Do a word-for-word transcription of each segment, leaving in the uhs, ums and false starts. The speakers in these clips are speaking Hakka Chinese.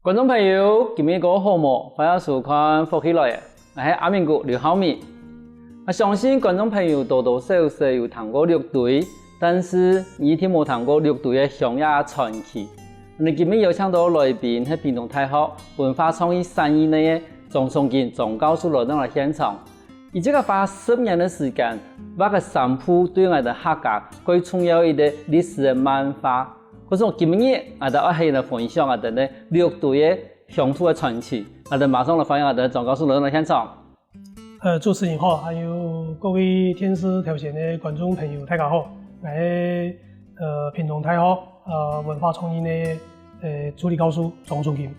觀眾朋友，今日過好無？歡迎收看《福氣來了》，𠊎係阿明哥劉浩明。𠊎相信觀眾朋友多多少少有聽過六堆，但是你一定無聽過六堆个鄉野傳奇。𠊎等今日邀請到來賓係屏東大學文化創意產業系个莊崇金莊教授來到𠊎等現場。佢這個花十年个時間，畫个三部對𠊎等客家最重要一個歷史个漫畫。故所今日𠊎等愛係來分享𠊎等个六堆个鄉土个傳奇。𠊎等馬上來歡迎𠊎等莊教授來到現場。呃，主持人好，還有各位電視頭前个觀眾朋友，大家好。𠊎係，呃，屏東大學，呃，文化創意个，呃，助理教授莊崇金。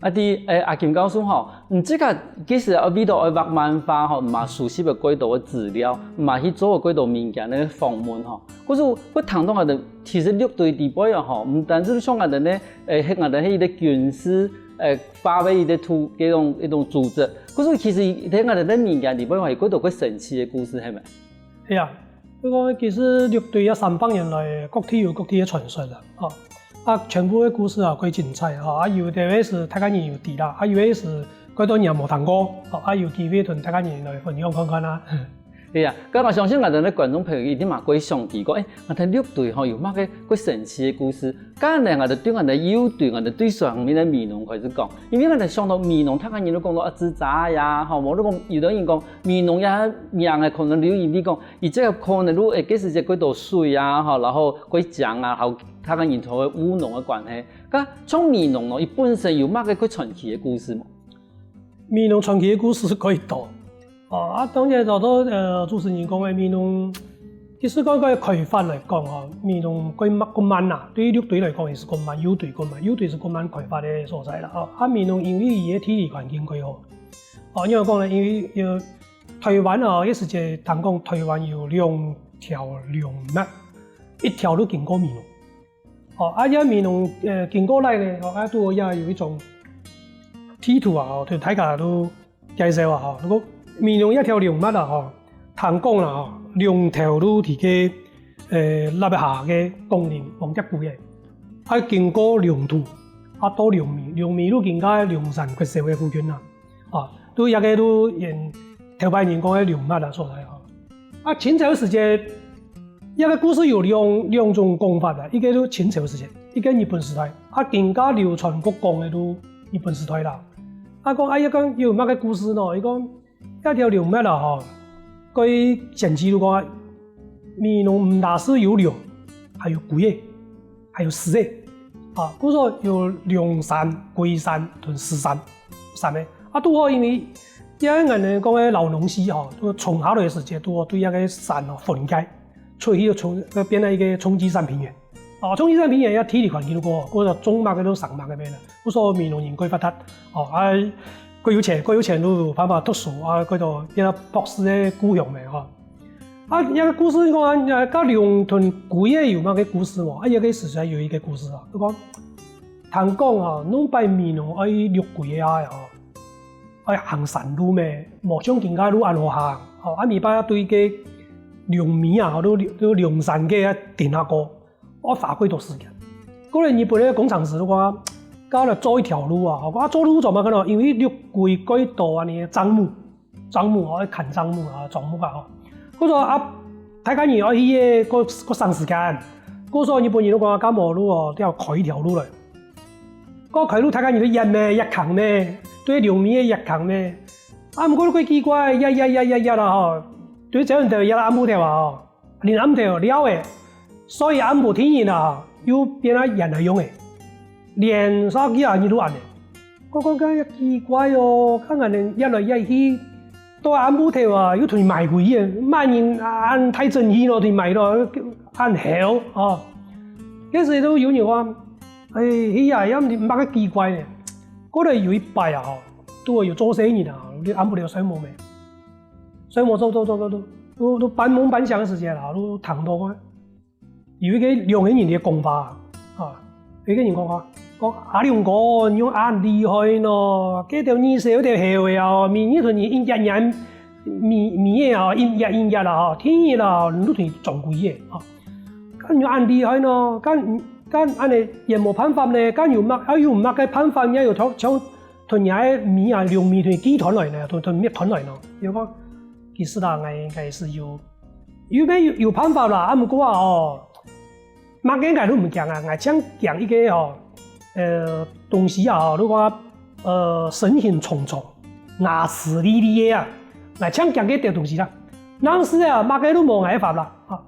啊，對，欸，阿金教授吼，你這個其實啊，為著愛畫漫畫吼，嘛收集了幾多个資料，嘛去做了幾多民間个訪問吼。可是𠊎聽到𠊎等其實六堆裡背啊吼，毋單止像𠊎等呢，欸，𠊎等係一個軍事，欸，化為一個土，這種，一種組織。可是其實在𠊎等个民間裡背吼，有幾多个神奇个故事，係無？係啊，該個其實六堆這三百年來，各地有各地个傳說啦，吼。啊，全部个故事啊，蓋精彩，吼。啊，有个係大家人有知啦，啊，有个係蓋多人無聽過，吼。啊，有機會同大家人來分享看看啊。對啊，該𠊎相信𠊎等个觀眾朋友一定嘛蓋想知講，欸，𠊎等六堆吼有麼个蓋神奇个故事，該呢𠊎等對𠊎等右堆，𠊎等對上面个美濃開始講，因為𠊎等想到美濃，大家人都講到啊，紙遮呀，吼，無就講有个人講美濃呀，名个可能有人講，佢這個可能就會該時節幾多水啊，吼，然後幾靚啊，還有大家人同个務農个關係。該像美濃咯，佢本身有麼个蓋傳奇个故事無？ 美濃傳奇个故事蓋多。哦，啊，當然，照到，呃，主持人講个美濃，其實講个開發來講吼，美濃蓋慢，蓋慢啦。對於六堆來講，也係蓋慢，右堆蓋慢，右堆係蓋慢開發个所在啦。哦，啊，美濃因為佢个地理環境蓋好。哦，因為講呢，因為，呃，臺灣啊，該時節聽講臺灣有兩條龍脈，一條就經過美濃。 哦，啊，這美濃，呃，經過來呢，哦，啊，都也有一種地圖啊，吼，就大家都介紹啊，吼。如果美濃這條龍脈啊，吼，聽講啦，吼，龍頭就在該，呃，立下个公林黃蝶谷个，愛經過龍肚，啊，到龍尾，龍尾就經過龍山國小个附近啦。 啊，都這個都因頭擺人講个龍脈啊所在吼。啊，清朝時節，這個故事有兩，兩種講法啦，一個就清朝時節，一個日本時代。啊，更加流傳較廣个就日本時代啦。啊，講，啊，這個有麼个故事呢？佢講，這條龍脈啊，吼，該先知就講啊，美濃毋單係有龍，還有龜仔。 還有獅仔。啊，故所有龍山、龜山同獅山三個。啊，拄好因為這𠊎等講个老農事吼，就種下來个時節，拄好對這個山吼分界，出去就種，變成一個種植產品園。哦，種植產品園這地理環境就好，故所種麼个就生麼个咩啦。故所美濃人蓋發達，哦，啊，蓋有錢，蓋有錢就有辦法讀書，啊，蓋多變成博士个故鄉咩吼。 啊，這個故事講啊，呃，該龍同龜仔有麼个故事無？啊，這個實在有一個故事啊，就講，聽講啊，往擺美濃愛逐龜仔啊，吼，愛行山路咩，無像今个路恁好行，吼，啊，尾擺對該龍尾啊，吼，就，就龍山該啊停下過，愛花幾多時間。過來日本个工程師就講，該來做一條路啊，吼，啊，做路做麼个呢？因為逐龜蓋多恁呢，獐母。 獐母吼，愛牽獐母啊，獐木啊吼。故所啊，大家人愛去个，過，過省時間。故所日本人就講，該無路哦，就愛開一條路來。過開路，大家人就越咩，越坑咩，對龍尾个越坑咩。啊，毋過蓋奇怪，越越越越越啦吼，對朝晨頭越到暗晡頭啊吼，臨暗頭了欸，所以暗晡天日啊，又變啊原來樣欸，連續幾下日就恁呢。 𠊎講，該也奇怪哦，看恁呢越來越去，到暗晡頭啊，又同佢埋歸去，麼人恁大陣去咯，同佢埋咯，恁忒哦。該時都有人講，哎，係啊，也毋知麼个奇怪呢。過來有一擺啊，吼，拄好有做生意啊，就暗晡頭睡目咩，睡目做做做做做，都，都半夢半醒个時節啦，都聽到个。 有一個兩個人个講話，啊，有一個人講話，講：「阿龍哥，你仰恁厲害呢？該兜二十歲个猴仔哦，每日同你一日日，每，每日啊，一日一日啦，吼，天日啦，你都同佢撞鬼个，吼。該你仰恁厲害呢？該你，該恁呢也無辦法呢，該有麼，啊，有麼个辦法，人家有像像同人家个米啊，糧米同佢寄斷來呢，同同滅斷來呢。有講，其實啦，𠊎，𠊎係有，有个有有辦法啦，啊，毋過啊，哦，麼个𠊎都毋驚啊，𠊎淨驚一个哦，呃，東西啊，哦，如果呃，身形壯壯，牙齒利利个啊，𠊎淨驚該兜東西啦。當時啊，麼个都無𠊎法啦，啊。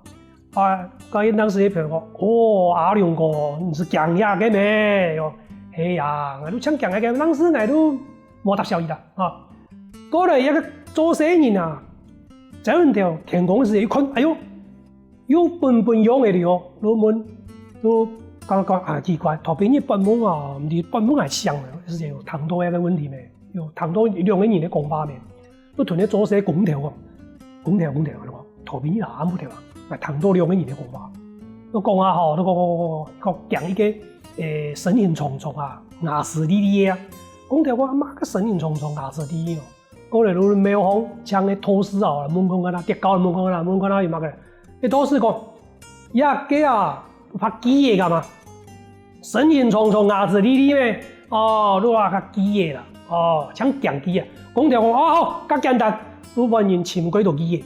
啊，該當時个朋友講：「哦，阿龍哥，你係驚這个咩？」哦，係啊，𠊎都淨驚該个，當時𠊎都無搭小伊啦，啊。過來一个做事人啊，走人條田公司一看，哎喲，又本本樣个了哦，就問，就講講啊，奇怪，頭擺日發夢啊，毋知發夢還像呢，係有聽到該个問題咩？有聽到兩个人个講話咩？ 就同該做事工頭講：「工頭，工頭，𠊎講，頭擺日啊，暗晡頭啊，𠊎聽到兩个人个講話。」就講啊吼，就講講講講講，講一个，欸，身形壯壯啊，牙齒利利个啊。工頭講：「啊，麼个身形壯壯，牙齒利利哦？」過來就廟方請个道士啊，問看看啊，跌跤問看看啊，問看啊有麼个。該道士講：「這个啊，怕雞个嘛。」 身形壯壯，牙齒利利咩？哦，就話佢雞仔啦，哦，淨驚雞仔。工頭講：「哦，好，較簡單，就換人尋幾多雞仔。」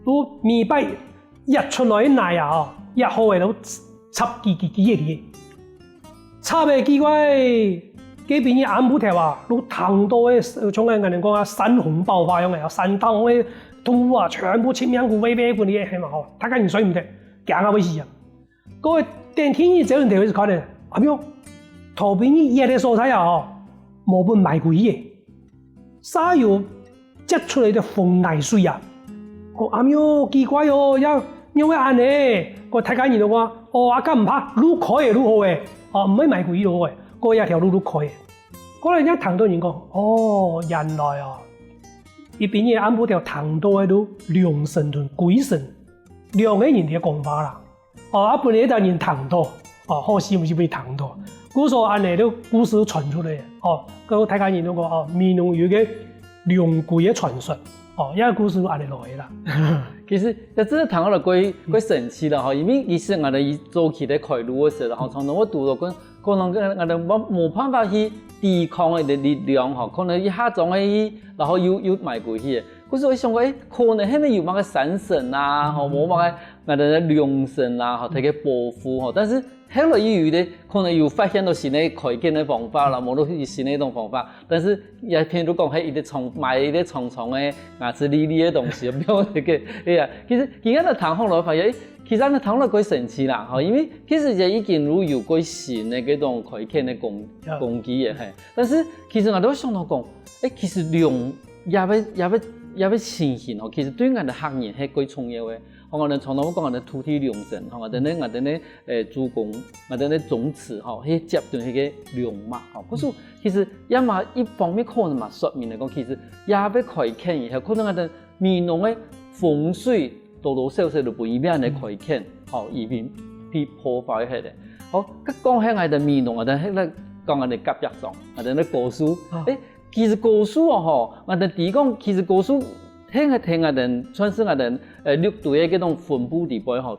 就每擺挖出來个泥啊，哦，挖好个就插幾支雞仔去。插个奇怪，該晡日暗晡頭啊，就聽到个，像𠊎等講啊，山洪爆發樣个，山當个土啊，全部七面鼓飛飛滾个，係嘛吼，大家人睡毋得，驚啊會死啊。 該等第二朝人就會看咧，阿姆，頭擺日挖个所在啊，吼，無分埋鬼仔，煞有接出來个紅泥水啊。講：「阿姆，奇怪哦，這仰會恁呢？」該大家人就講：「哦，啊，該毋怕，路開个就好誒，哦，毋會埋鬼仔就好誒，該這條路就開个。」過來人家聽到人講：「哦，原來哦，一晡日暗晡頭聽到个就龍神同鬼神兩个人个講話啦。」 哦，啊，分一兜人聽到，哦，好死毋死分佢聽到。故所恁呢，這故事傳出來，哦，該大家人就講，哦，美濃有一个龍鬼个傳說，哦，這个故事就恁呢來个啦。其實，這真个聽下來蓋，蓋神奇啦吼，因為其實𠊎等以早期在開路个時候吼，常常會堵到講，可能𠊎等無，無辦法去抵抗个力量吼，可能一下撞下去，然後又，又埋過去个。 故所𠊎想講，誒，可能係毋係有麼个山神啊，吼，無麼个𠊎等个龍神啊，吼，大家保護吼。但是後來又有一個可能有發現到新个開墾个方法啦，無論係新个一種方法，但是也譬如講，係一個長，埋一個長長个牙齒利利个東西，比如這個，哎呀，其實今日个談好來發現，誒，其實恁樣談好來蓋神奇啦，吼，因為其實也已經有，有蓋新个這種開墾个工，工具个，嘿。但是其實𠊎都想到講，誒，其實龍 也會，也會，也會情形吼，其實對𠊎等客人係蓋重要个。吼，𠊎等常常會講𠊎等土地龍神，吼，𠊎等个，𠊎等个，誒，祖公，𠊎等个宗祠吼，係接等該個龍脈吼。故所其實也嘛一方面可能嘛說明來講，其實也會開墾以後，可能𠊎等美濃个風水多多少少就分佢恁樣開墾，吼，已經被破壞忒了。好，該講起𠊎等美濃，𠊎等係來講𠊎等隔壁庄，𠊎等个高樹，誒， 其實高樹哦吼，𠊎等知講，其實高樹係𠊎，係𠊎等，算係𠊎等，呃，六堆个這種分布地背吼，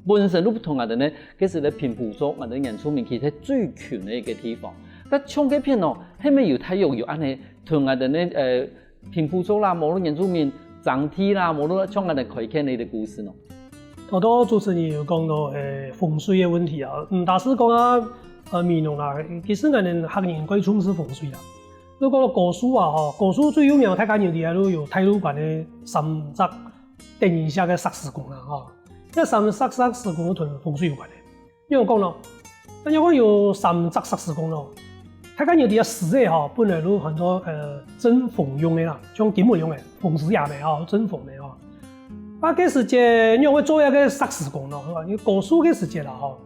本身就同𠊎等呢，其實在平埔族，𠊎等原住民其實係最近个一個地方。該像該片哦，係毋係有大約有恁呢，同𠊎等呢，呃，平埔族啦，無論原住民、長地啦，無論像𠊎等開墾个一個故事呢？頭頭主持人有講到，呃，風水个問題啊，嗯，但是講啊，呃，美濃啊，其實𠊎等客人蓋重視風水啦。 如果高樹啊，吼，高樹最有名，大家有知啊，就有大路關个三隻等一下个石獅公啦，吼。這三隻石獅公同風水有關个。仰講咯？該仰講有三隻石獅公咯？大家有知啊，獅仔吼，本來就喊做，呃，鎮風用个啦，像金門用个，風獅爺咩吼，鎮風个吼。啊，該時節仰會做一個石獅公咯？因為高樹該時節啦，吼，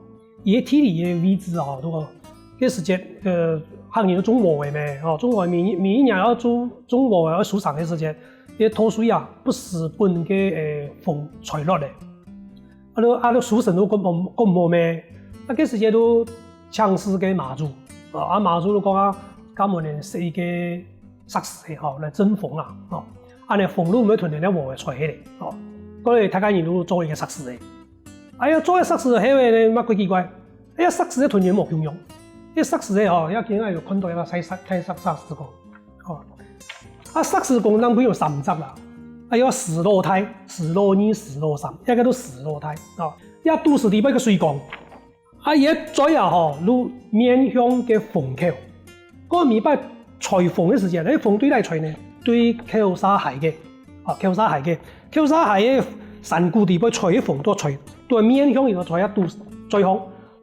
佢个地理个位置吼，就講，該時節，呃，客人種禾仔咩，吼，種禾仔每，每一年愛種，種禾仔愛收成个時節，該个土水啊，不時分該，呃，風吹落來。啊，就，啊，就收成就講無，講無咩。啊，該時節就請示該媽祖，啊，啊，媽祖就講啊，該門前設一個石獅仔吼，來鎮風啊，吼。恁呢風就毋會同該禾仔吹起來，吼。過來大家人就做一個石獅仔。 哎呀，做个石獅後尾呢，嘛蓋奇怪。哎呀，石獅个同人無共樣，這石獅个吼，這今日有看到一個大石，大石，石獅公，吼。啊，石獅公男朋友有三隻啦，啊，有獅老大、獅老二、獅老三，這個都獅老大，吼。這肚屎裡背个水公，啊，佢个嘴啊吼，就面向个風口，該每擺吹風个時節，該風對哪吹呢？對口儕害个，啊，口儕害个，口儕害个山谷裡背吹風，都吹，對面向佢个嘴啊肚，嘴風。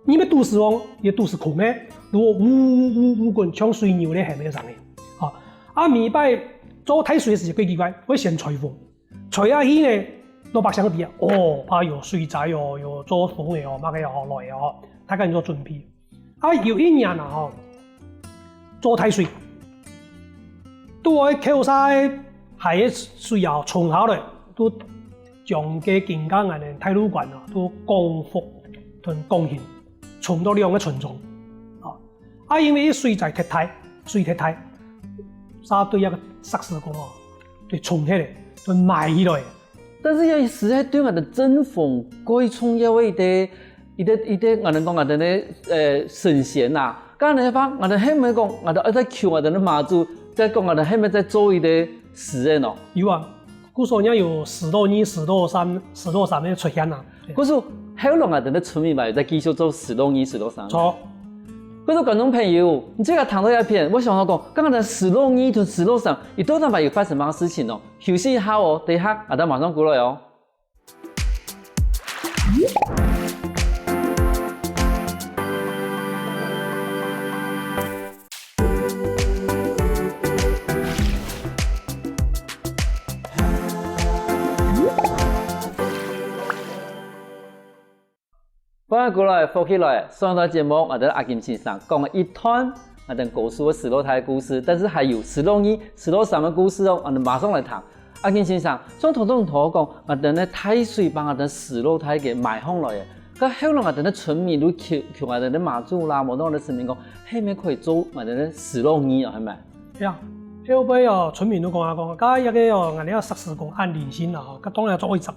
因為肚屎哦，也肚屎空个，如果嗚嗚嗚滾，像水牛咧喊个聲音。吼，啊，每擺做大水个時節，最奇怪，會先吹風，吹下去呢，老百姓知啊，哦，怕有水災哦，有做風个哦，麼个哦，來哦，大家做準備。啊，有一年啊，吼，做大水，都愛口儕个海个水啊，沖下來，都將該今下恁呢大陸館啊，都廣福同廣興 沖到兩個村莊。啊，啊，因為水災忒大，水忒大，沙對一個石獅公哦，對沖忒了，對埋起來。但是這獅係對𠊎兜鎮防最重要个一個，一個，一個，𠊎兜講𠊎兜个，呃，神仙啊。該恁樣个話，𠊎兜係毋係講，𠊎兜愛再求𠊎兜个媽祖，再講𠊎兜係毋係再做一個獅仔喏？有啊， 故所也有獅老二、獅老三、獅老三个出現啊。故所後來𠊎兜个村民嘛，有再繼續做獅老二、獅老三。著。故所觀眾朋友，你這下聽到這片，會想到講，剛剛个獅老二同獅老三，佢到底嘛有發生麼个事情呢？休息一下哦，等一下，𠊎兜馬上過來哦。 歡迎過來，福氣來！上一段節目，𠊎兜阿金先生講了一段𠊎兜高樹个獅老大个故事，但是還有獅老二、獅老三个故事哦，𠊎兜馬上來聽。阿金先生，像頭先你同𠊎講，𠊎兜个大水把𠊎兜獅老大个埋䟘來了，該後來𠊎兜个村民都求，求𠊎兜个媽祖啦，無論𠊎兜村民講，係毋係可以做𠊎兜个獅老二啊，係毋係？ 係啊，後背哦，村民都講啊講，該一個哦，𠊎兜个石獅公恁靈性啦吼，該當然做一隻來，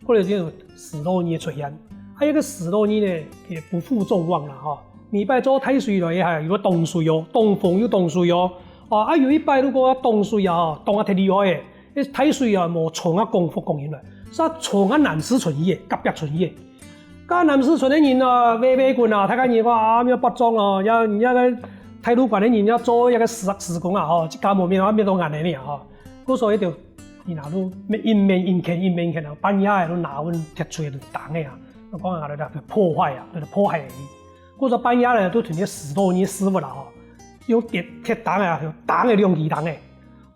過來就有獅老二出現。啊，一個獅老二呢，也不負眾望啦吼。每擺做大水來，還有擋水哦，擋風又擋水哦。哦，啊，有一擺如果擋水啊，擋啊忒厲害誒，該大水啊，無沖啊廣福廣興來，煞沖啊南勢村去誒，隔壁村去誒。 該南勢村个人啊，圍圍滾啊，大家人講啊，愛發作哦，也，也該大陸館个人也做一個獅，獅公啊吼，一家無面啊，面都硬个呢吼。故所以就，人啊，都硬面硬牽，硬面硬牽啊，半夜个都拿穩鐵錘就打个啊，就講啊，就破壞啊，就破壞个。故所半夜呢，都同該獅老二師傅啦吼，用鐵，鐵釘啊，打个兩支釘个。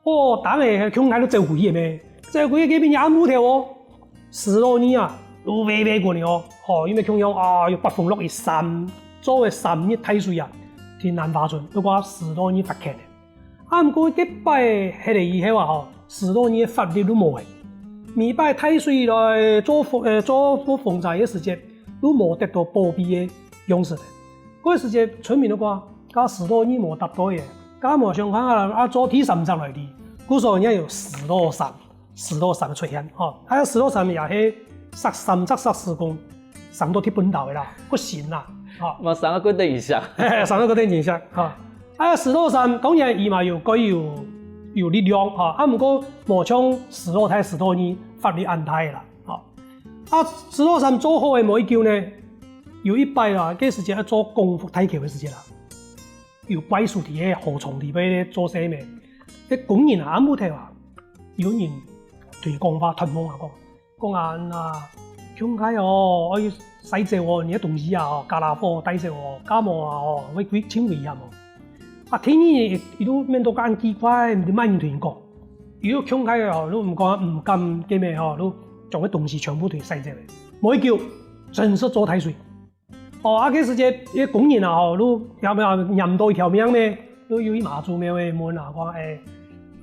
哦，當然，恐嚇都走鬼个咩？走鬼个，該邊也暗烏頭哦。獅老二啊，都圍圍滾个哦。吼，因為共樣啊，有發風落雨三，做个三日大水啊，在南華村，都講獅老二發譴个。啊，毋過該擺歇了以後啊，吼，獅老二个法力都無个。每擺大水來做風，呃，做風災个時節，都無得到保庇个樣式个。該時節村民都講， 該獅老二無搭到耶，該無想看啊，啊做第三隻來哩。故所也有獅老三，獅老三个出現，吼。啊，獅老三也係石，三隻石獅公，生到忒笨斗个啦，骨神啦，吼。嘛生到骨等一下。嘿嘿，生到骨等一下，吼。啊，獅老三當然佢嘛有，該有，有力量，吼。啊，毋過無像獅老大、獅老二法力恁大个啦，吼。啊，獅老三做好个無幾久呢，有一擺啦，該時節愛做廣福大橋个時節啦。 有怪獸在該河床裡背咧做生咩。該工人啊，暗晡頭啊，有人對佢講話，傳夢啊講，講啊，啊，恐嚇哦，愛徙走哦，你个東西啊，哦，傢啦伙帶走哦，該無啊，哦，會危，盡危險哦。啊，天氣佢都面到恁奇怪，毋知麼人同佢講。佢都恐嚇哦，都毋敢，毋敢見面哦，都將个東西全部同佢徙走个。無幾久，真實做大水。 哦，啊，該時節，該工人啊，吼，都，有無，拈到一條命咩？都有去媽祖廟个問啊，講，欸，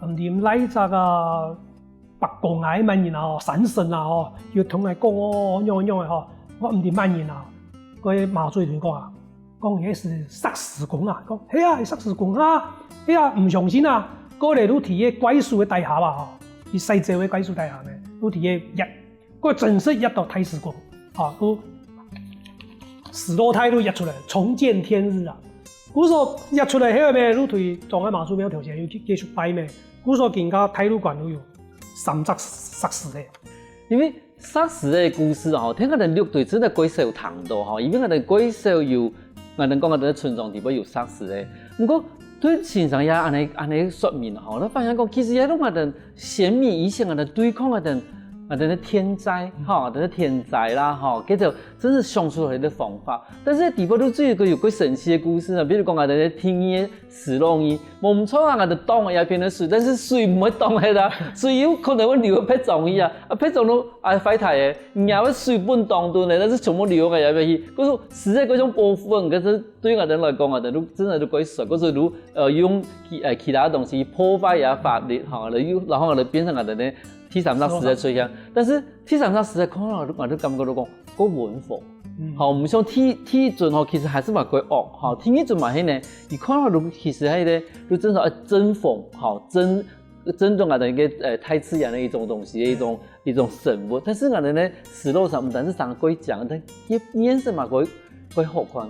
毋知哪一隻啊，伯公啊，麼人啊，吼，山神啊，吼，有同𠊎講哦，仰仰个吼，𠊎毋知麼人啊。該媽祖就講啊，講該係石獅公啊，講，係啊，石獅公啊，係啊，毋相信啊，過來都在該怪獸个底下吧，吼，佢徙走个怪獸底下咩，都在該挖 該真實挖到大獅公，啊，都石路大路挖出來，重見天日啊。故所挖出來後尾，就對庄仔媽祖廟頭前又繼續拜咩。故所今下大路關就有三隻石獅仔。因為石獅仔个故事吼，聽𠊎兜六堆真个蓋少聽到吼，因為𠊎兜蓋少有，𠊎兜講𠊎兜个村莊底背有石獅仔。毋過對先生也恁呢恁呢說明吼，𠊎發現講其實也同𠊎兜先民以前𠊎兜對抗𠊎兜𠊎兜个天災吼，𠊎兜个天災啦吼，該就真係想出來个方法。但是底背就有一個有蓋神奇个故事呢，比如講𠊎兜个天二个 石路二，無毋著啊，𠊎兜擋這片个水，但是水毋會擋忒啊，水有可能會流去別庄去啊，啊別庄就啊壞忒个，若个水分擋著呢，但是全部流到這片去，故所獅仔該種保護，可是對𠊎兜來講啊，就真个就蓋衰，故所就呃用其呃其他東西破壞這法律吼，然後然後就變成𠊎兜呢第三隻獅仔出現，但是第三隻獅仔看到𠊎就感覺到講， 夠溫和。嗯。吼，毋像第第一尊吼，其實還係嘛蓋惡吼。第二尊嘛係呢，佢看到就其實係咧，就真正愛鎮風吼，鎮鎮重啊的一個呃大自然的一種東西，一種一種生物。但是𠊎兜呢，石路上毋單淨生得蓋靚，但佢面色嘛蓋蓋好看。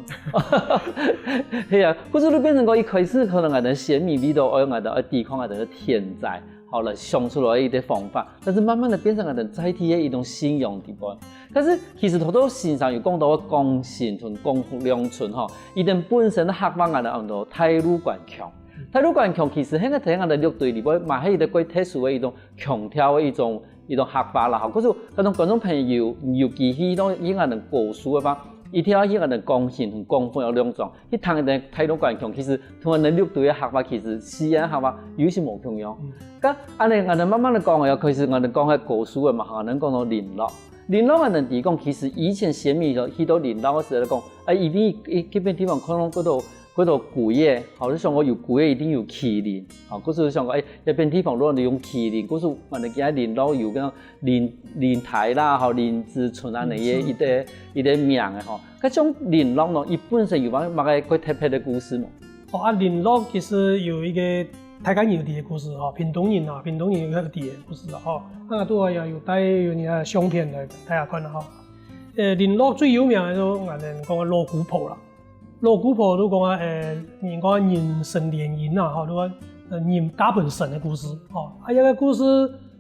係啊，故所就變成講一開始可能𠊎兜先民為著愛𠊎兜愛抵抗𠊎兜个天災， 好來想出來一個方法，但是慢慢个變成𠊎兜在地个一種信仰底背。但是其實頭頭先生有講到个廣興同廣福兩村吼，佢兜本身个客話𠊎兜安到大路關腔。大路關腔其實係𠊎兜六堆底背嘛係一個蓋特殊个一種腔調个一種一種客話啦吼。故所，可能觀眾朋友有機會到去𠊎兜高樹个話，一定愛去𠊎兜廣興同廣福兩庄， 去聽一下大路關腔，其實同𠊎兜六堆个客話，其實四縣客話有一息無共樣。該恁呢𠊎兜慢慢个講个，其實𠊎兜講个高樹个嘛，𠊎兜講到麟洛。麟洛𠊎兜知講，其實以前先民去到麟洛个時節講，啊一定該片地方看到幾多幾多龜仔，吼，就想講有龜仔一定有麒麟，吼，故所想講，欸，這片地方如果你用麒麟，故所𠊎兜今下麟洛有个麟麟台啦，吼，麟子村啊，該一個一個名个吼。 該像麟洛呢，佢本身有麼麼个蓋特別个故事無？哦，啊麟洛其實有一個大家有知个故事吼，屏東人啊，屏東人有一個知个故事吼。啊拄好也有帶有你个相片來大家看吼。呃，麟洛最有名个就𠊎兜講个老姑婆啦。老姑婆就講啊，呃，人講人神聯姻啊，吼，就講呃人嫁分神个故事吼。啊這個故事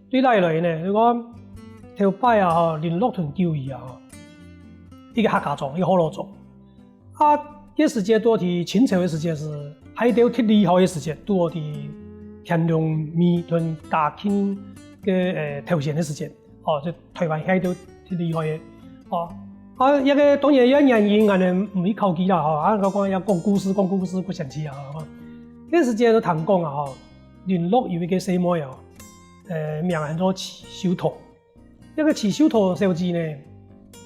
對哪來呢？就講頭擺啊，吼，麟洛同九嶷啊，吼， 一個客家庄，一個福佬庄。啊該時節堵在清朝个時節係，海盜忒厲害个時節，堵好在乾隆尾同嘉慶个呃頭前个時節，哦，就臺灣海盜忒厲害个，哦。啊這個當然也原因𠊎兜毋去考究啦吼，啊𠊎講也講故事，講故事蓋生趣啊吼。該時節就聽講啊吼，麟洛有一個細妹啊，呃，名喊做徐秀桃。 這個徐秀桃小姐呢，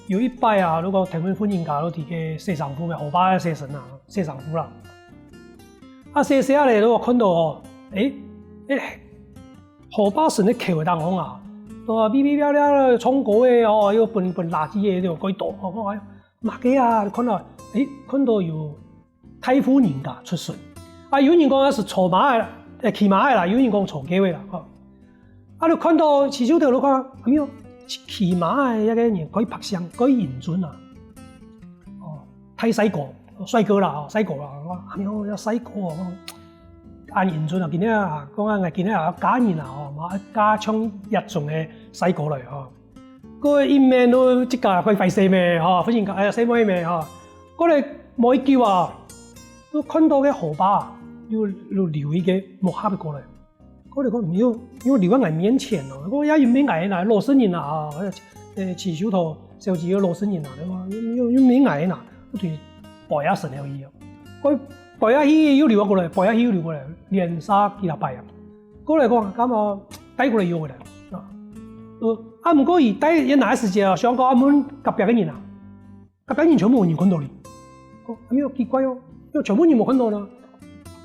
有一擺啊，就講跈分婦人家就在該洗衫褲个河壩洗身啊，洗衫褲啦。啊洗洗下咧，就看到哦，欸，欸，河壩脣个橋个頂項啊，都嗶嗶嗶嗶唱歌个哦，又分分垃圾个，就蓋多。哦，講哎，麼个啊？看到，欸，看到有 大戶人家出巡。啊有人講該係坐馬仔啦，欸，騎馬仔啦，有人講坐轎仔啦，吼。啊就看到徐秀桃就看，哎喲，騎馬仔該個人蓋白相，蓋英俊啊。哦，大帥哥，帥哥啦，吼，帥哥啦，哎喲，這帥哥哦，恁英俊啊，今日啊，講啊，𠊎今日啊，嫁人啊，吼，嘛嫁像這種个帥哥來，吼。 該一面就自家會壞勢咩，吼，忽然間，哎呀，細妹咩，吼。過來無幾久啊，就看到該河壩又又流一個木盒過來。過來講，又又流到𠊎面前哦，講也又毋係𠊎哪，老實人啊，吼，呃，徐秀桃小姐又老實人啊，對吧？又又又毋係𠊎哪，就對背啊伸下去哦。該背啊去又流過來，背啊去又流過來，連續幾下擺啊。 過來講，該麼帶過來又過來。啊，呃，啊毋過佢帶佢拿个時節啊，想講啊問隔壁个人啊，隔壁人全部無人看到哩。哦，啊無奇怪哦，全部人無看到呢。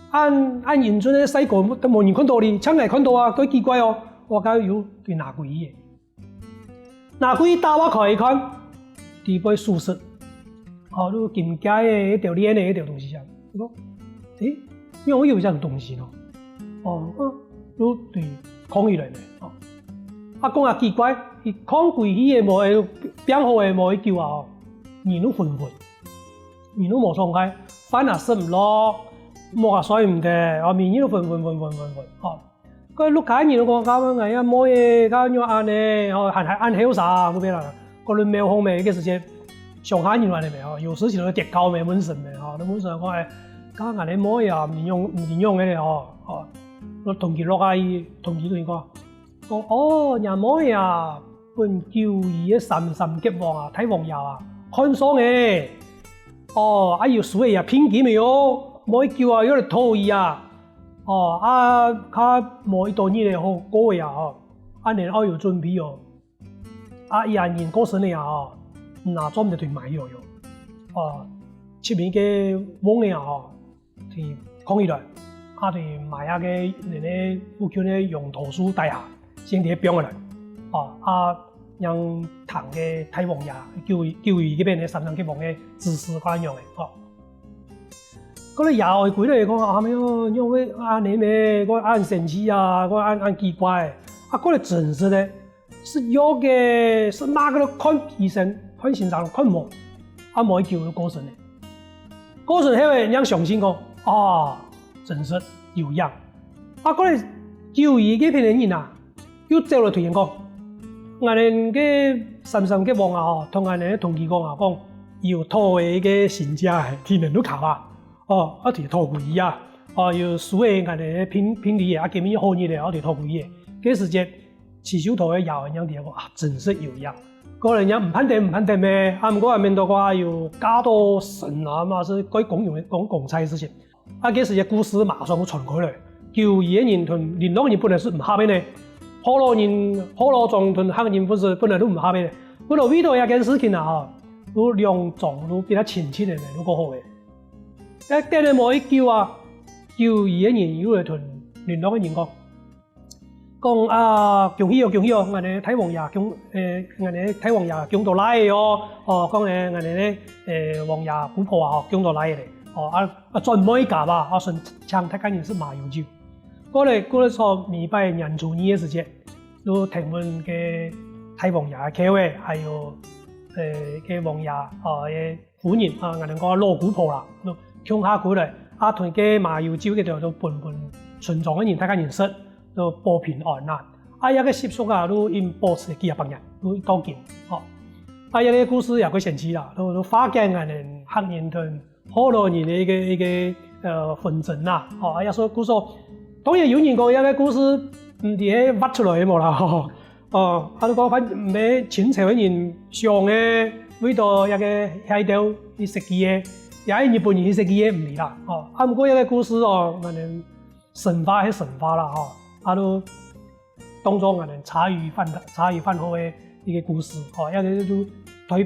恁恁英俊个帥哥都無人看到哩，淨𠊎看到啊，蓋奇怪哦。𠊎該又對拿歸去。 拿歸去打開一看，底背屬實，哦，就金戒仔、一條鍊仔、一條東西啊。𠊎講，欸，仰會有這種東西呢？哦，就對囥起來呢。哦，啊講也奇怪，佢囥歸去个無，放好个無幾久啊，哦，人就昏昏。人都無爽快，飯也食毋落，目也睡毋得，哦，每日都昏昏昏昏昏昏，哦。該屋下人都講，該𠊎阿妹仔，該仰恁呢，哦，還還恁後生，毋變啦，該輪廟方面个時節，鄉下人來个咩，哦，有事情就跌跤咩，問神咩，哦，問神講，哎，該𠊎个妹啊，毋知仰毋知仰个咧，哦，哦，我同佢落下去，同佢同佢講， 講：「哦，若妹啊，分九姨个三三吉王啊，大王爺啊，看上欸。哦，啊有收欸這聘金个喲，無幾久啊，又來討佢啊。哦，啊較無幾多日仔好過个啊，吼。恁呢愛有準備哦。啊佢人過身个啊，吼，若做毋得對埋了喲。哦，出面个翁仔啊，吼， 佢囥起來，啊對埋下个恁呢附近个楊桃樹底下，先摎佢放起來。哦，啊，正聽个大王爺，九姨，九姨該片个三三吉王个指示該樣仔，哦。該个爺哀歸來講：「啊，仰會恁呢咩？該恁神奇啊，該恁恁奇怪。」啊，該个真實个， 食藥个，食麼个都看醫生，看先生都看無，啊無幾久就過身了。過身後仔，正相信講：「啊，真實有影。」啊，過來九姨該片个人啊，又走來對佢講：「𠊎等个三三吉王啊，吼，同𠊎等个同佢講啊，講有討个一個新家，天天都卡啊，哦，啊，就討歸佢啊，哦，有收个𠊎等个聘聘禮个，啊，今日好日个，啊，就討歸佢个。」該時節， 徐秀桃个爺哀正知講：「啊，真實有影。」過來人家毋盼得，毋盼得咩，啊，毋過還免到講有嫁到身啊，嘛係蓋光榮个光光彩个事情。啊，該時个故事馬上就傳開來，九姨个人同麟洛个人本來係毋合个呢，河洛人，河洛莊同客人本係本來都毋合个呢，不過為到這件事情啊，吼，就兩莊就變到親戚个呢，就過好个。該等了無幾久啊，九姨个人又來同麟洛个人講， 講：「啊，恭喜哦，恭喜哦，𠊎等大王爺降，欸，𠊎等大王爺降到倈仔哦，哦，講欸，𠊎等个，欸，王爺姑婆啊，吼，降到倈仔咧，哦，啊，啊，轉妹家吧，啊，順請大家人食麻油酒。」過來，過來坐尾擺年初二个時節，就聽聞該大王爺个客仔，還有，欸，該王爺，哦，个 夫人啊，𠊎等講老姑婆啦，就共下歸來，啊，同該麻油酒該兜就分分村莊个人，大家人食，就保平安啦。啊，這個習俗啊，就因保持幾下百年，就到今，吼。啊，這個故事也蓋神奇啦，就就化解𠊎等客人同河洛人个一個一個呃紛爭啦，吼。啊，也所以故所，當然有人講這個故事毋知係挖出來个無啦，吼。 哦，啊，你講反正毋係清朝个人想个，為到這個歇碇去設計个，也係日本人去設計个，毋係啦。哦，啊，毋過這個故事哦，𠊎等神話係神話啦，吼，啊，就當做𠊎等茶餘飯茶餘飯後个一個故事，吼，這個就代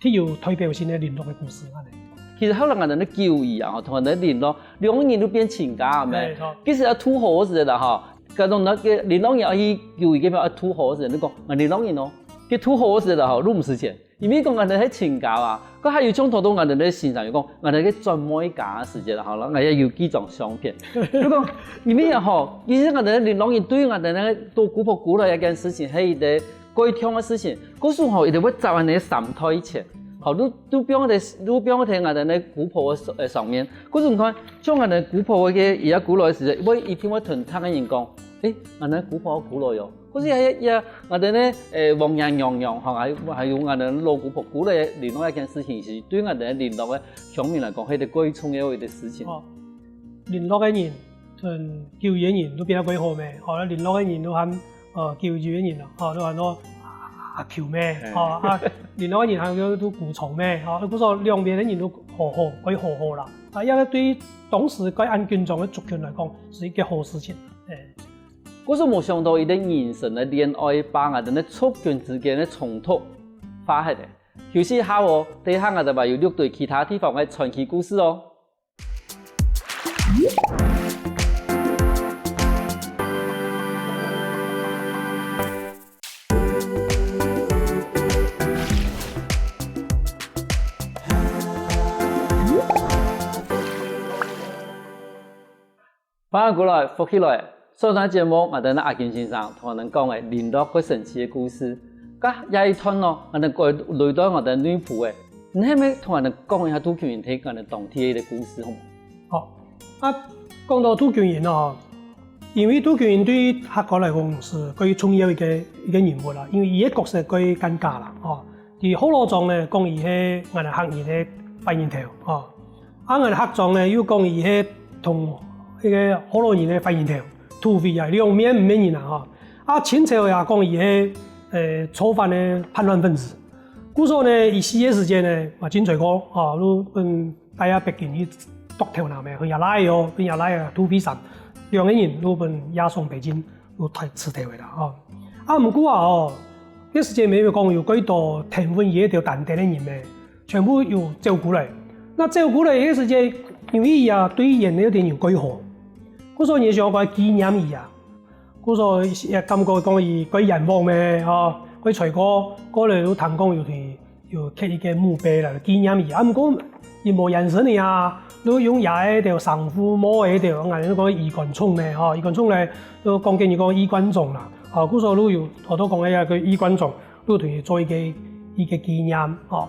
特有代表性个麟洛个故事，恁呢。其實後來𠊎等个九姨啊，吼，同𠊎等麟洛兩個人都變親家，係無？係，著。其實啊，渡河个時節啦，吼， 該種該个麟洛人愛去九姨該片愛渡河个時節，你講，啊，麟洛人哦，該渡河个時節吼，都毋使錢，因為講𠊎等係親家啊，該還有像頭到𠊎等个先生有講，𠊎等个轉妹家个時節吼，𠊎也有幾張相片。就講，因為啊吼，其實𠊎等个麟洛人對𠊎等个老姑婆過來這件事情，係一個蓋痛个事情，故所吼，一定會走恁呢三代前，吼，都都放在都放在𠊎等个姑婆个上呃上面。 故所你看，像𠊎等姑婆个佢也過來个時節，會一定會同別个人講，誒，𠊎等姑婆過來喲。故所也也𠊎等个誒王爺娘娘吼，還有還有𠊎等老姑婆過來，麟洛一件事情係對𠊎等麟洛个鄉民來講，係一個蓋重要个一個事情。哦，麟洛个人同九姨个人都變到蓋好咩？吼，麟洛个人都喊 呃，九姨个人啊，吼，都喊做阿舅咩，吼，啊，另外个人喊做都姑丈咩，吼，故所兩邊个人都和好，可以和好啦。啊，這個對當時該恁緊張个族群來講，係一個好事情。誒，故所無想到一個人生个戀愛，把𠊎等个族群之間个衝突化解个。休息一下哦，等一下𠊎等還有六堆其他地方个傳奇故事哦。 歡迎過來，福氣來！上段節目，𠊎等阿金先生同𠊎等講个麟洛蓋神奇个故事。該這一段哦，𠊎等過來到𠊎等內埔个你係毋係同𠊎兜講一下杜君英在𠊎兜當地个一個故事，好無？好，啊，講到杜君英哦，因為杜君英對客家來講係蓋重要一個，一個人物啦，因為佢个角色蓋尷尬啦，哦。在學老庄呢，講佢係𠊎兜客人个壞人頭，哦。啊，𠊎兜客庄呢，又講佢係同該個學老人个壞人頭，土匪啊，兩面毋係人啊，哦。啊，清朝也講佢係，呃，造反个叛亂分子。 故所呢，佢死个時節呢，嘛真衰過，哦，就分帶啊北京去剁頭那咩，分佢倈仔哦，分佢倈仔杜惠山，兩個人就分押上北京，就刣，刣頭个啦，哦。啊，毋過啊，哦，該時節乜有講有幾多跈分佢該兜單單个人咩，全部有走過來。那走過來个時節，因為佢啊對原來該兜人蓋好，故所人想講紀念佢啊。 故所也感覺講佢蓋冤枉咩，吼，蓋衰過，過來又聽講有去，有刻一個墓碑來紀念佢。啊，毋過佢無現身个啊，就用這个兜生父母个兜，𠊎兜講衣冠冢咩，吼，衣冠冢咧，就講緊佢講衣冠冢啦。吼，故所就有好多講个這個衣冠冢，就同佢做一個，一個紀念，吼。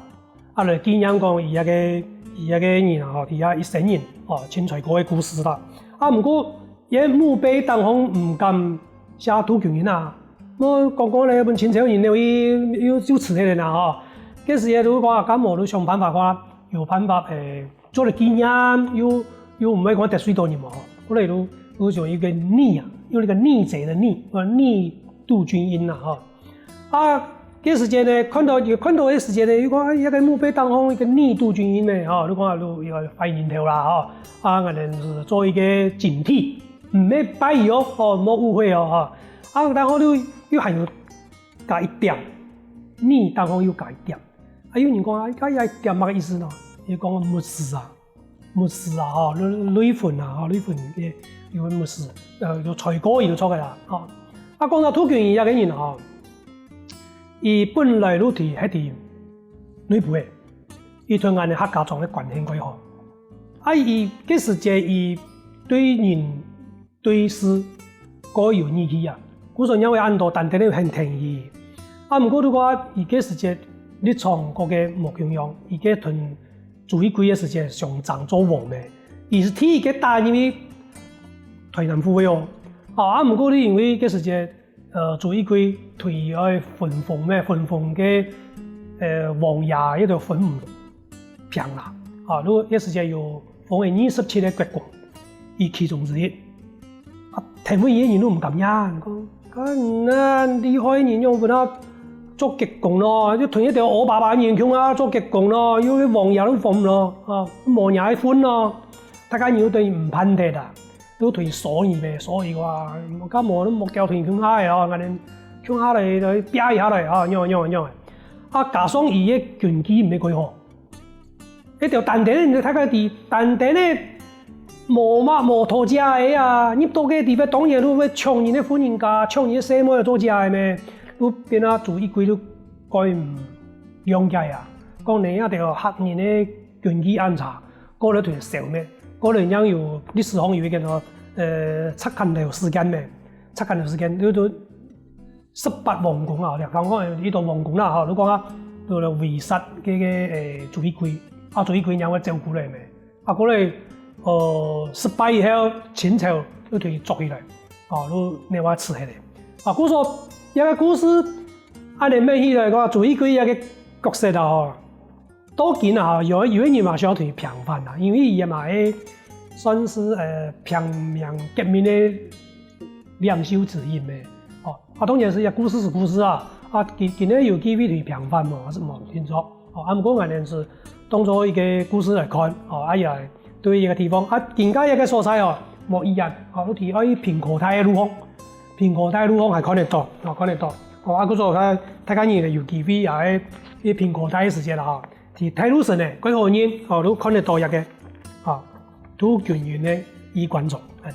啊，來紀念講佢這個，佢這個人啊，吼，佢這一生人，吼，盡衰過个故事啦。啊，毋過，佢个墓碑頂項毋敢寫杜君英啊，無講講咧，分清朝人了，佢又，又，又刣忒了啦，吼。該時節就講啊，敢無就想辦法看，有辦法，誒，做得紀念，又，又毋會講得罪到人嘛，吼。後來就，就用一個逆啊，用那個逆賊的逆，呃，逆杜君英啊，吼。 啊，該時節呢，看到，有看到个時節呢，又講，哎，這個墓碑頂項一個逆杜君英呢，吼，就講啊，就一個壞人頭啦，吼，啊，𠊎兜係做一個警惕，毋係拜佢哦，吼，莫誤會哦，吼。啊，然後又，又還有加一點，逆頂項又加一點。啊，有人講啊，該一點麼个意思呢？佢講沒事啊。 沒事啊，吼，淚，淚痕啊，吼，淚痕个，有沒事，呃，有衰過佢就著个啦，吼。啊，講到杜君英這個人吼，佢本來就在，係在內埔个，佢同𠊎兜客家庄个關係蓋好。啊，佢該時節佢對人 對事蓋有義氣啊，故所正會恁多單單个人跈佢。啊，毋過就講佢該時節立場過个無共樣，佢該同朱一貴个時節相爭做王咩，佢係第一個打入去臺南府个哦。啊，啊，毋過就因為該時節，呃，朱一貴對愛分封咩，分封个，呃，王爺該兜分毋 平啦。啊，就該時節有封个二十七個國公，佢其中之一。啊，跈分佢个人都毋甘願，講，看啊，厲害人樣分啊做國公咯，就同一兜烏巴巴人共下做國公咯，又王爺都封咯，啊，無人愛分咯，大家人都對佢毋盼得啊。 都同佢疏遠咩，疏遠話，敢無都莫交同佢共下个哦，𠊎兜共下來，來拚一下來，啊，仰仔，仰仔，仰仔。啊，加上佢个軍紀毋係幾好。該兜單單个，大家知，單單个無麼無討食个啊，入到該地方當然都會搶人个婦人家，搶人个細妹做食个咩，都變啊朱一貴都蓋毋諒解啊。講你這兜客人个軍紀恁差， 過來同佢消滅，過來正有歷史上有一個喏，呃，赤崁樓事件咩？赤崁樓事件，就，就十八王公啊，講講一到王公啦，吼，就講啊，就來圍殺該個，誒，朱一貴，啊，朱一貴正會走過來咩？啊，過來，呃，失敗以後，清朝就同佢捉起來，哦，就拿話辭下來。啊，故所，這個故事，恁樣問起來講，朱一貴這個角色啊，吼， 到今啊，有，有个人嘛想同佢平反啊，因為佢嘛係算係，呃，平民革命个領袖之一咩。哦，啊，當然係一個故事係故事啊，啊，今，今日有機會同佢平反無，係無清楚。哦，啊，毋過𠊎兜係當做一個故事來看，哦，啊，也對一個地方，啊，今个一個所在哦，無一樣，哦，佢愛平科大个路項，平科大个路項還看得到，哦，看得到。哦，啊，故所大，大家人有機會也係去平科大个時節啦，吼。 在大路上呢，蓋好認，哦，都看得到一個，啊，杜君英个衣冠冢，恁樣。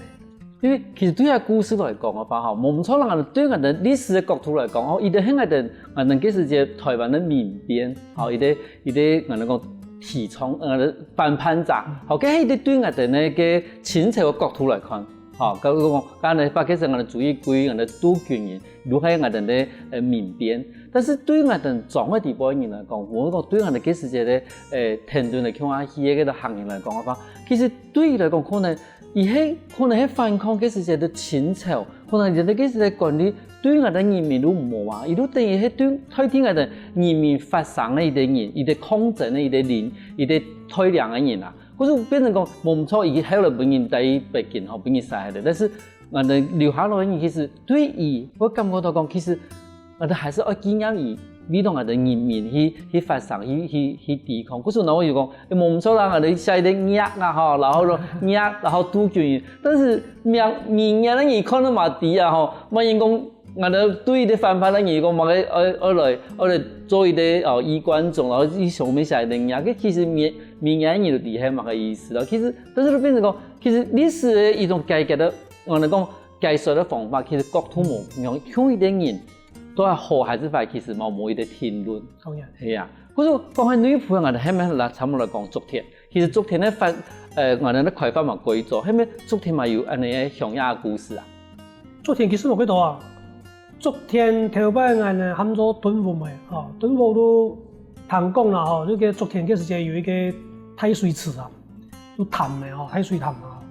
因為其實對這故事來講个話，吼，無毋著啦，對𠊎兜歷史个角度來講，吼，佢兜係𠊎兜，𠊎兜該時節臺灣个民變，吼，佢兜，佢兜𠊎兜講提倡，呃，反叛者，吼，該係佢兜對𠊎兜个清朝个角度來看，吼，假如講，該恁呢，該其實𠊎兜朱一貴，𠊎兜杜君英，都係𠊎兜个，呃，民變。但是對𠊎兜庄个地方个人來講，或者講對𠊎兜該時節个，呃，田坵个共下去个該兜客人來講个話，其實對佢來講，可能佢係，可能係反抗該時節个清朝，可能佢兜該時節个管理對𠊎兜人民都無啊，佢都等於係對，代替𠊎兜人民發聲个一個人，一個抗爭个一個人，一個帶領个人啊。 故所變成講，無毋著，佢後來分人帶去北京吼，分人殺忒了。但是，𠊎兜留下來个人，其實對佢會感覺到講，其實𠊎兜還係愛紀念佢，為著𠊎兜人民去，去發聲，去，去，去抵抗。故所然後有講，欸，無毋著啦，𠊎兜寫一個孽啊吼，然後咯，孽，然後杜君英。但是，名，名孽个人看到嘛知啊吼，麼人講 𠊎兜對這反叛个人講，麼个愛，愛來，愛來做一個，哦，衣冠冢，然後去上面寫一個人，該其實名，名人个人都知係麼个意思了。其實，但是就變成講，其實歷史个一種解決个，𠊎兜講解說个方法，其實角度無共樣，共一個人，到底好還係壞，其實嘛無一個定論。當然。係啊，故所講起內埔，𠊎兜後面來差不多來講竹田。 其實竹田个發，呃，𠊎兜个開發嘛過早，係毋係竹田嘛有恁呢个鄉野故事啊？竹田其實無幾多啊。竹田頭擺𠊎兜喊做頓屋个，吼，頓屋都聽講啦，吼，這個竹田該時節有一個大水池啊，有潭个，吼，大水潭啊，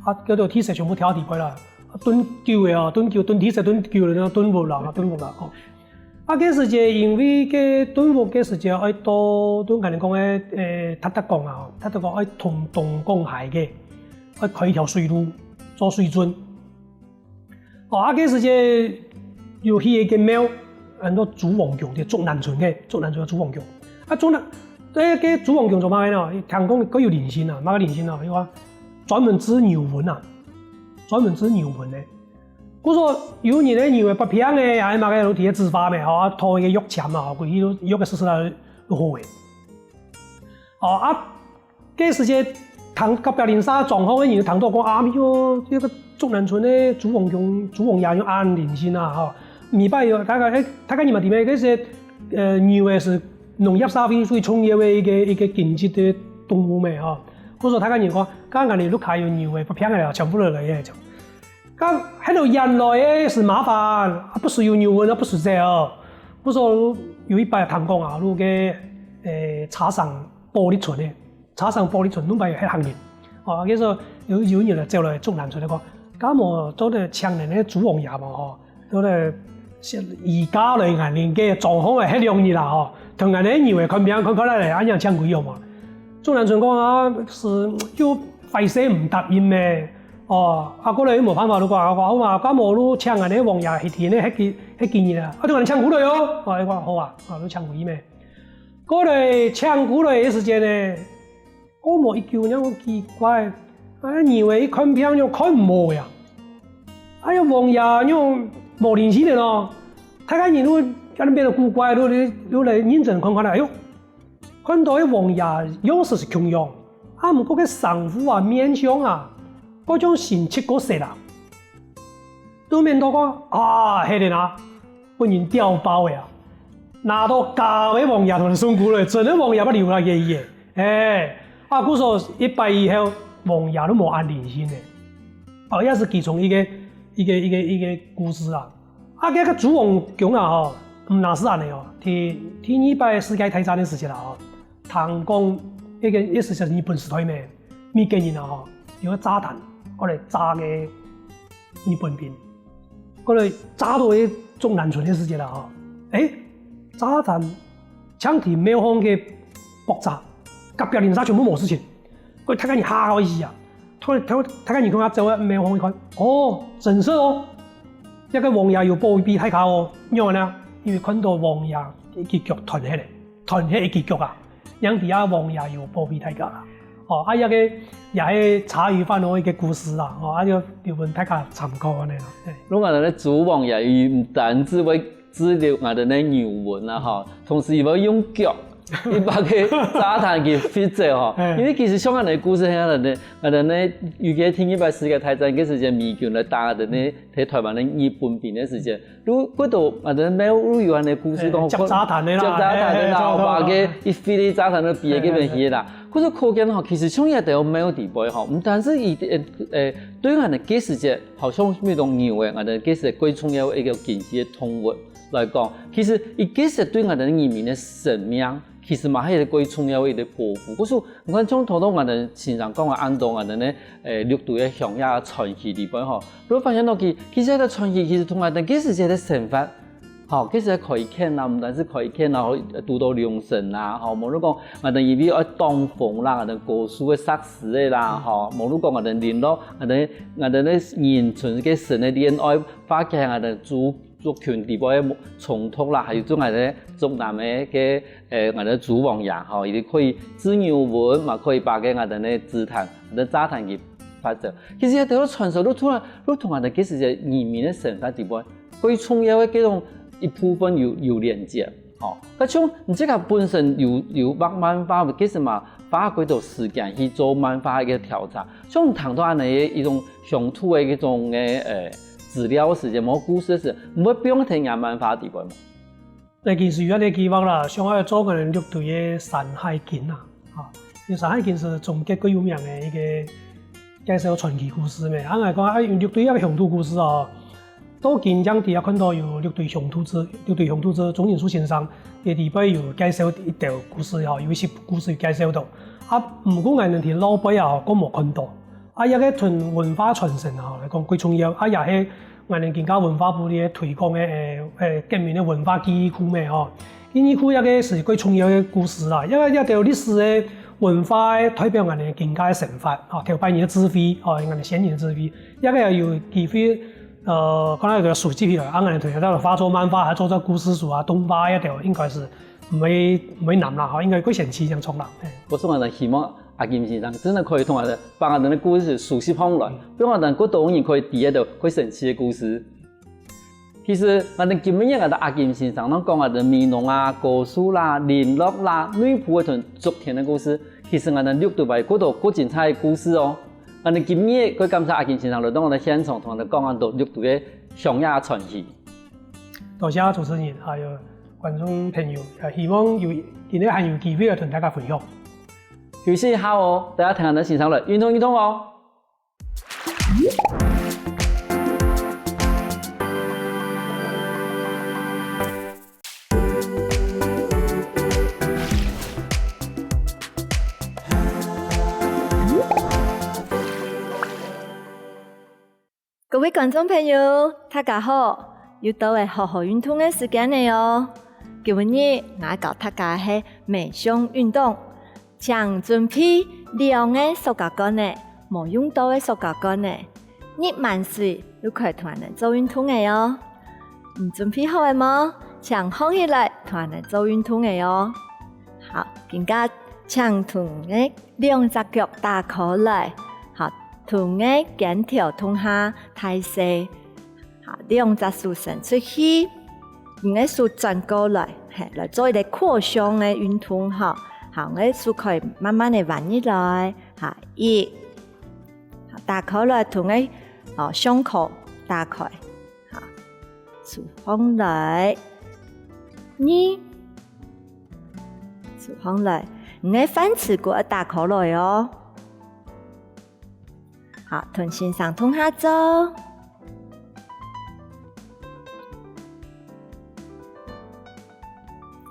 啊，該兜地勢全部跳下底背啦，啊，頓久个哦，頓久，頓地勢頓久了，頓屋啦，頓屋啦，吼。 啊，該時節因為該頓屋該時節愛到，就𠊎兜講个，呃，達達港啊，達達港愛通東港溪个，愛開一條水路，做水圳。哦，啊，該時節有起一個廟，安到朱王宮个，竹南村个，竹南村个朱王宮。啊，竹南，這個朱王宮做麼个呢？聽講佢有靈性啊，麼个靈性啊？佢話專門治牛瘟啊，專門治牛瘟个。 故所有人个牛仔發病个，抑係麼个，就提去止痱个，吼，啊，塗一個藥籤啊，吼，歸去藥仔食食啊，就好个。哦，啊，該時節聽隔壁鄰舍庄項个人聽到講，啊，哎喲，這個竹南村个朱王宮、朱王爺有恁靈性啊，吼。每擺有，大家，欸，大家人嘛知咩？該時，呃，牛仔係農業社會最重要个一個，一個經濟个動物咩，吼。故所大家人講，剛剛你屋下有牛仔發病个，全部都來个， 該係都原來个係麻煩，啊，毋使有牛瘟，啊，毋使這哦。故所有一擺聽講啊，就該，呃，茶商寶力春个，茶商寶力春，另擺有歇行人。哦，該時有，有人來走來竹南村來講，敢無做得請恁个朱王爺無吼，做得移駕來𠊎兜个庄項歇兩日啦吼，同𠊎兜牛仔看病看看來，恁樣請佢用無？竹南村講啊，係又壞勢毋答應咩。 哦，啊，過來又無辦法，就講，啊，講，好嘛，該無就請𠊎兜王爺去天个歇幾，歇幾日啊，啊，就恁樣請過來哦。哦，佢講，好啊，啊，就請過去咩。過來請過來个時節呢，過無幾久，人講奇怪，啊，牛仔一看病就看無呀。哎呀，王爺又無靈性个咯，大家人都恁樣變到古怪，都，都，都來認真看看啦，哎喲， 看到个王爺樣式係共樣，啊，毋過个生活啊、面相啊，好像新七過色啊。都免到講，啊，係个啊，分人調包个啊。拿到假个王爺同人送過來，真个王爺毋留下个，欸，啊，故所一擺以後，王爺都無恁靈性个。哦，也係其中一個，一個，一個，一個故事啊。 啊，該个朱王宮啊吼，毋單係恁樣哦，第，第二擺世界大戰个時節啦吼，聽講該个，該時節日本時代咩，美國人啊吼，用个炸彈，愛來炸該日本兵，過來炸到該竹南村个時節啦吼，欸，炸彈 像在廟項个爆炸，隔壁鄰舍全部無事情，該大家人嚇到死啊！大，大，大家人共下走到廟項一看，哦，真實哦！這个王爺有保庇大家哦，仰般呢？因為看到王爺一支腳斷忒了，斷忒一支腳啊，正知啊王爺有保庇大家啦。哦，啊，這个也係茶餘飯後一個故事啦，哦，啊，就留分大家參考恁樣啦。嘿。如果恁樣，朱王爺佢毋單止會 治療𠊎兜个牛瘟啊吼，同時佢會用腳佢把該炸彈佢拂走吼。因為其實像恁樣个故事，恁樣个，恁樣个，尤其第二擺世界大戰个時節，美軍來打个呢，在台灣个日本兵个時節，都，幾多，恁樣，廟都有恁樣个故事講，接炸彈个啦，接炸彈个啦，把該一飛个炸彈都飛該片去啦。可是可見吼，其實像這兜廟底背吼，毋單止佢，呃，呃，對𠊎等該時節，好像比如講牛仔，𠊎等該時節最重要个一個經濟个動物來講，其實佢該時節對𠊎等人民个生命，其實嘛係一個最重要个一個保護。故所 你看，像頭頭𠊎等先生講个恁多𠊎等呢，誒，六堆个鄉野傳奇裡背吼，你會發現到佢，其實个傳奇其實同𠊎等該時節个生活，吼，該時節開墾啦，毋單止開墾啦，吼，堵到龍神啦，吼，無論講𠊎等因為愛擋風啦，𠊎等高樹个石屎个啦，吼，無論講𠊎等麟洛，𠊎等，𠊎等个人群个神个戀愛，化解𠊎等族，族群裡背个衝突啦，還有做𠊎等族南个个 誒，𠊎等个諸王爺吼，佢等可以製牛文，嘛可以把該𠊎等个祭壇、𠊎等炸彈佢拂走。其實這兜傳說，都同，都同𠊎等該時節人民个生活底背，最重要个其中一部分有，有連接。吼，該像你自家本身有，有畫漫畫，其實嘛花幾多時間去做漫畫个調查。像你談到恁樣个一種鄉土个一種个，誒，資料个時節，無故事个時，你會放在你个漫畫底背無？ 該其實有恁樣个計畫啦，想愛做𠊎等六堆个山海經啊，吼，因為山海經係中國最有名个一個介紹傳奇故事咩。啊，𠊎講，啊，用六堆个鄉土故事哦，到今正底下看到有六堆鄉土誌，六堆鄉土誌鍾仁樹先生，佢裡背有介紹一條故事吼，有一些故事有介紹到。啊，毋過𠊎等在老輩啊，吼，還無看到。 啊，這個同文化傳承啊，來講最重要。啊，也係𠊎等今下文化部裡个推廣个，誒，誒，國民个文化記憶庫咩吼。記憶庫這個係最重要个故事啦，因為這條歷史个文化个代表𠊎等今下个生活，吼，頭擺人个智慧，吼，𠊎等先人个智慧，這個有機會，呃，可能有個收集起來，啊，𠊎等同學到時化做漫畫，還做做故事書啊、動畫這條，應該係毋會，毋會難啦，吼，應該會生趣恁樣啦，嘿。故所𠊎等希望 阿金先生真个可以同𠊎等，把𠊎等个故事收集起來，分𠊎等更多人可以知得到最生趣个故事。其實，𠊎等今晡日𠊎等阿金先生，摎𠊎講𠊎等美濃啊、高樹啦、麟洛啦、內埔个同竹田个故事，其實𠊎等六堆還有更多更精彩个故事哦。𠊎等今晡日，過感謝阿金先生來到𠊎等現場，同𠊎等講恁多六堆个鄉野傳奇。多謝主持人，還有觀眾朋友，也希望有，今日還有機會來同大家分享。 休息一下哦，大家聽𠊎等先生來運動運動哦。各位觀眾朋友，大家好！又到了好好運動个時間了哦。今晡日𠊎教大家个係每項運動，請準備兩個塑膠罐仔，無用到个塑膠罐仔，入滿水就可以同𠊎等做運動了哦。你準備好了無？請䟘起來同𠊎等做運動了哦。好，今下請同个 兩隻腳打開來，好，同个肩頭共下大細，好，兩隻手伸出去，你个手轉過來，嘿，來做一個擴胸个運動，吼。好，你个手可以慢慢个彎入來，好，一，好，打開來，同个，哦，胸口打開，好，手䟘來，二，手䟘來，你个飯匙骨愛打開來哦。 好，同先生共下做。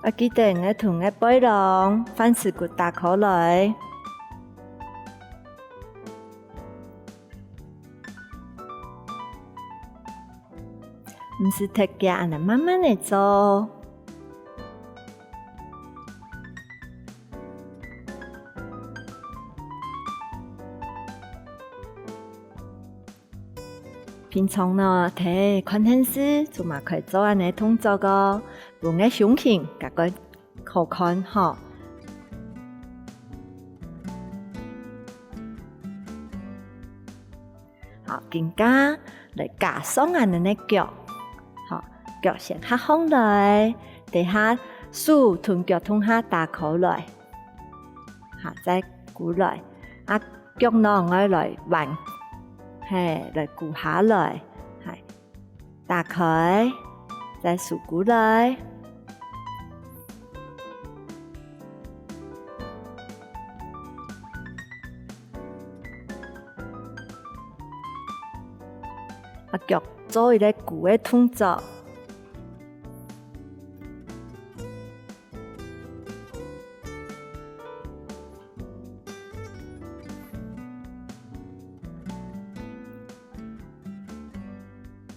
愛記得愛同个背囊、飯匙骨打開來。毋使忒遽，恁樣慢慢个做。 平常呢，在看電視，就嘛可以做恁樣个動作哦，分个胸型較過好看吼。好，今下來加上恁樣个腳，好，腳先合䟘來，等下手同腳同下打開來，好，再跍來，啊，腳囊愛來彎，係，來跍下來，係，打開，再收跍來。 啊，腳做一個跍个動作。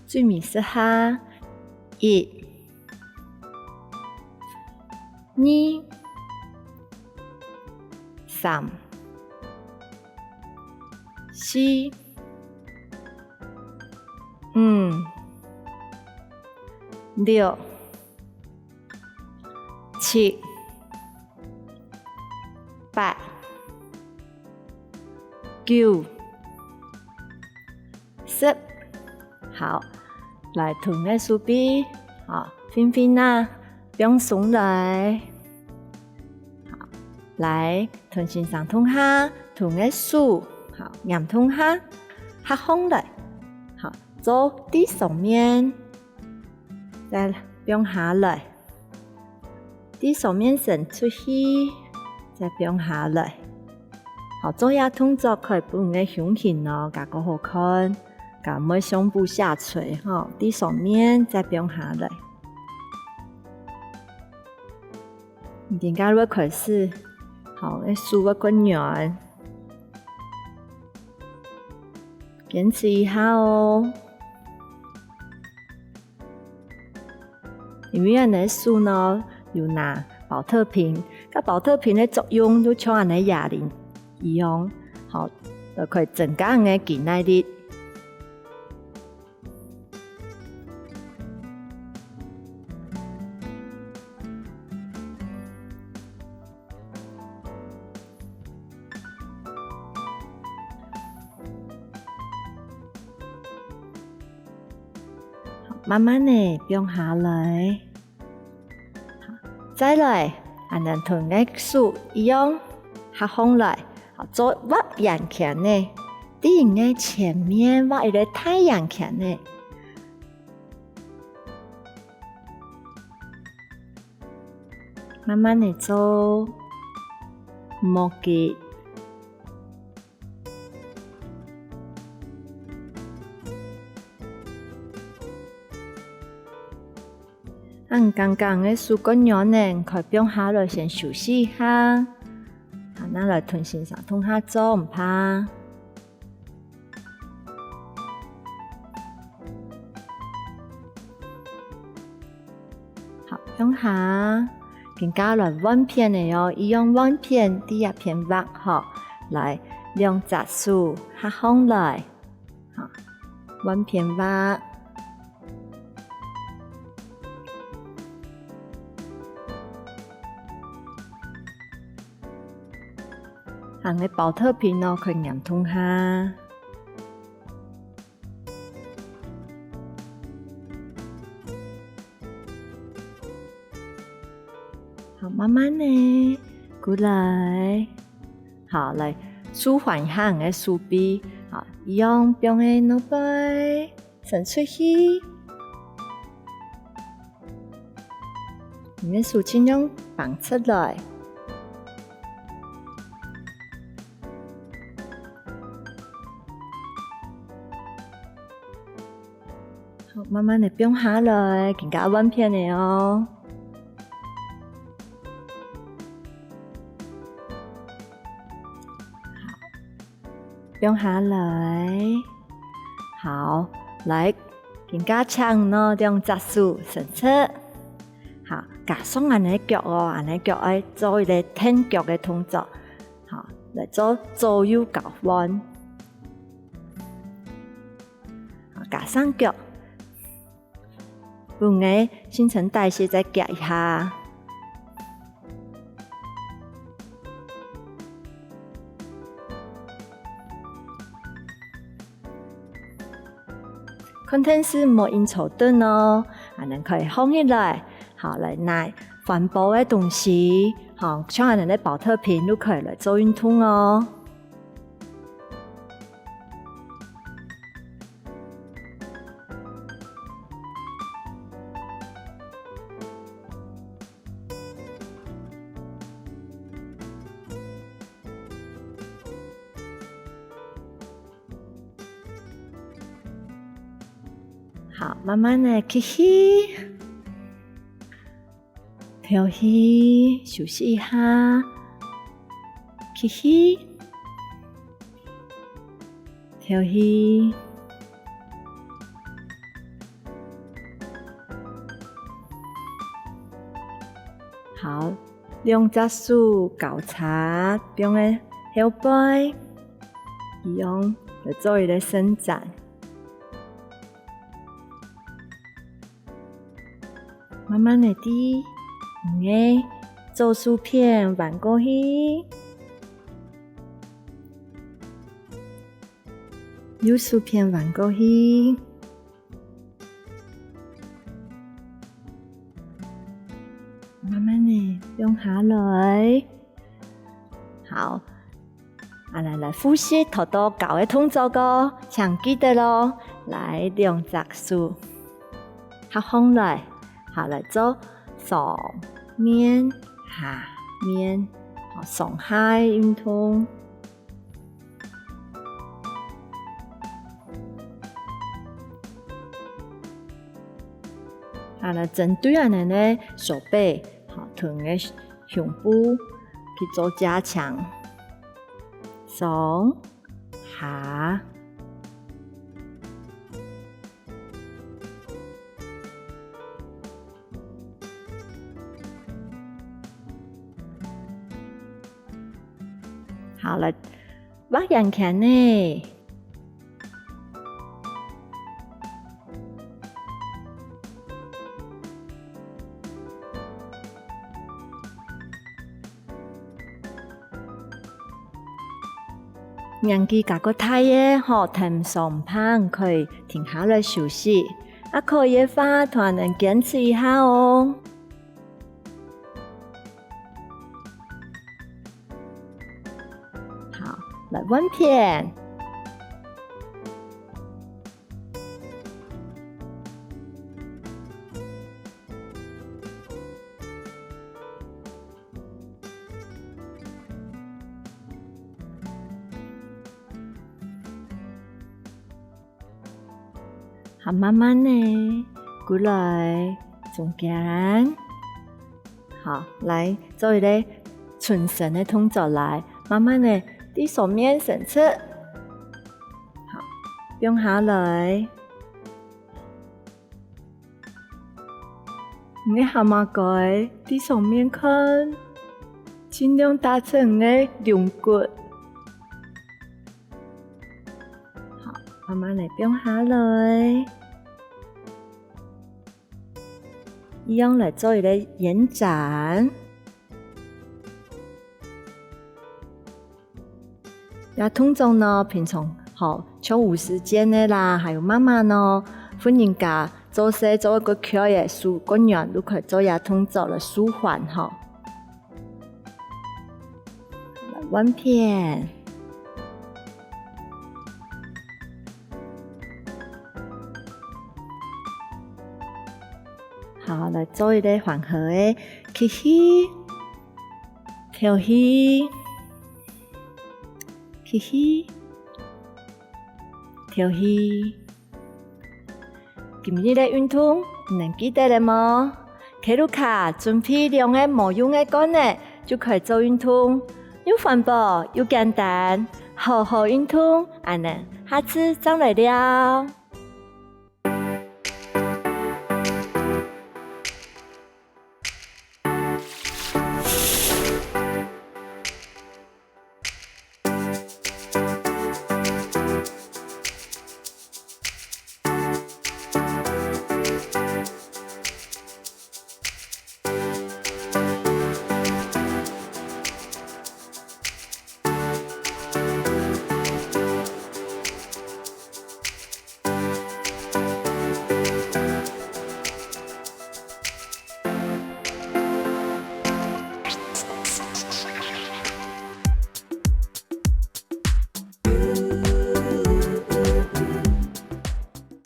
最尾試下，一、 二、三、四、五、六、七、八、九、十。好，來同𠊎手臂，好，輕輕仔放鬆來。好，來，同先生同下，同𠊎手，好，黏同下，合䟘來。好，做第三面，再放下來。 第三面伸出去，再放下來。好，做這動作可以分你个胸型哦，較過好看，較毋會胸部下垂吼。第三面再放下來。你今下會開始，好，你手會較軟。 堅持一下哦。因為𠊎等个手呢，有拿寶特瓶，該寶特瓶个作用就像𠊎等个啞鈴一樣，好，就可以增加𠊎等个肌耐力。 慢慢仔放下來。再來，恁樣同𠊎手一樣，合䟘來，做畫圓圈仔，在你个前面畫一個大圓圈仔。 慢慢仔做，莫急。啊，你感覺个手較軟呢，可以放下來先休息一下。好，那來同先生同下做，毋怕。 好，放下，今下來換片仔哦，一樣換片，在這片畫吼，來，兩隻手合䟘來，好，換片畫。 啊，你个寶特瓶哦，可以黏同下。好，慢慢仔，過來。好，來，舒緩一下你个手臂。好，一樣放个腦背。 伸出去。你个手盡量放出來。好，慢慢仔放下來，今下換片仔哦。 放下來。好，來，今下請你兩隻手伸直。好，加上恁仔腳哦，恁仔腳愛做一個跈腳个動作。好，來做左右交換。好，加上腳。 分你新陳代謝再遽一下。看電視莫硬坐等哦，恁仔可以䟘起來。好，來拿環保个東西，吼，像恁樣个寶特瓶就可以來做運動哦。 好，慢慢仔吸氣，敨氣，休息一下，吸氣，敨氣。好，兩隻手交叉放在後背，一樣來做一個伸展。 慢慢仔在你个左手片彎過去，右手片彎過去，慢慢仔放下來。好， 啊，來，來，複習頭到教个動作哦，請記得哦。來，兩隻手合䟘來，好，來做上面、下面，好，上下个運動。啊，來，針對恁樣个手背，好，同个 胸部去做加強，上、下。好，來，畫圓圈呢。 年紀較過大个吼，跈毋上毋怕，可以停下來休息。啊，可以个話，同𠊎等堅持一下哦。 好，來換片。好，慢慢仔，過來中間。好，來，做一個伸展个動作來，慢慢仔，在上面伸直。好，放下來。 你个下巴蓋在上面看，盡量打直你个龍骨。好，慢慢仔放下來。一樣來做一個延展。 這動作呢，平常吼，像有時間个啦，還有媽媽呢，婦人家做事做个較𤸁个，手較軟，就可以做這動作來舒緩吼。來換片。好，來做一個緩和个吸氣。 敨氣，吸氣，敨氣。今日个運動，你等記得了無？克魯卡準備兩個無用个罐仔，就可以做運動，又環保又簡單，好好運動，恁仔，下次正來尞。